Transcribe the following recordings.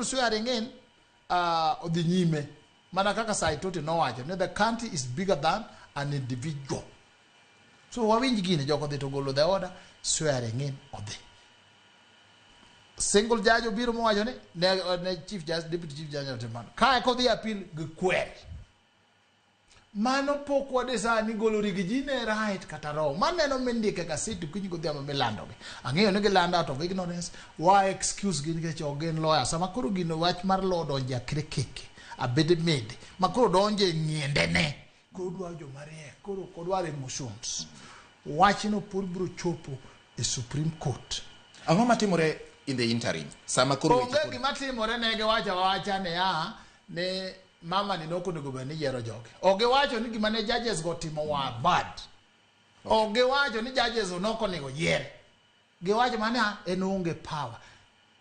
Swearing in odhi nyime mana kaka Saitoti nowacho ni the country is bigger than an individual. So wawinj gini, joko dhi to golo the order, swearing in odhi. Single judge obiro mowacho ni ne chief justice, deputy chief judge otimo mano. Kae kodhi appeal gikwere. Mano pok wadecide ni golo Riggy G ne right kata wrong. Maneno mindike e gaset okinyi godhiambo milandogi. Ang'eyo ni gilando out of ignorance. Wa excuse gi nikech ok gin lawyer. Sama koro gino wach mar law donje akre keke. Abede mede. Ma koro donje e ng'iendene. Koro dwaro joma riek. Koro ok odwar emotions. Wachno pod biro chopo e Supreme Court. Ang'o matimore in the interim? Sama koro weche Onge pod- gima timore ne giwacho awacha niya ni mama ni nok onego bed ni yiero jogi. Ok giwacho ni gima ne judges go timo wa bad. Ok giwacho ni judges go nok onego yier. Giwacho mana en onge power.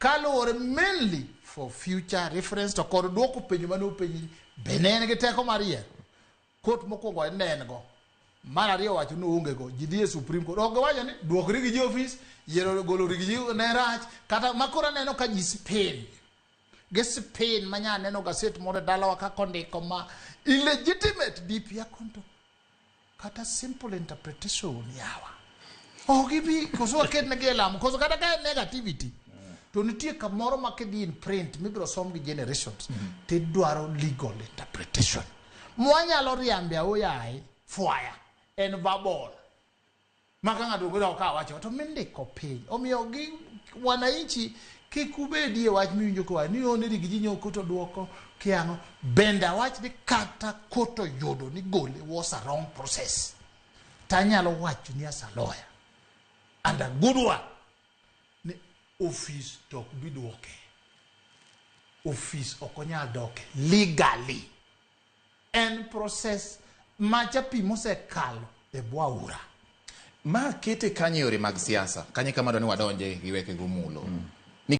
Kaluwore mainly for future reference to kod duoko penjo mane openji be ne en gi teko mar yiero. Court mokwongo ne en go. Mar ariyo wacho ni oonge go. Ji dhi e Supreme Court. Ok giwacho ni duok Riggy G office, yiero golo Riggy G ne rach. Kata makoro aneno ka ji spin. Gi spin manya neno gaset moro e dalawa kaka ondiko ma illegitimate DP akonto. Kata simple interpretation yawa. Ok gibi koso waket negi e lamo. Koso kata ka en negativity. To nitie kamoro ma kidhi in print mibiro som gi generations. Tidwaro legal interpretation. Mwanyalo riambe aoyaye fwaya en verbal. Maka ng'ato obedo ka wacho to mindiko piny. Omiyo gi wananchi kik ubedie wach miwinjo kowa ni one Riggy G nyo koto duoko kiang'o. Bende awach ni kata koto yudo ni gole was a wrong process. Tanyalo wacho ni as a lawyer and a good one ni office to ok bi duoke. Office ok onyal doke legally. En process macha pi mosekalo e bwo aora. Ma kete kanye yore mag siasa? Kanye kama dwa ni wadonje gi weke gomulo.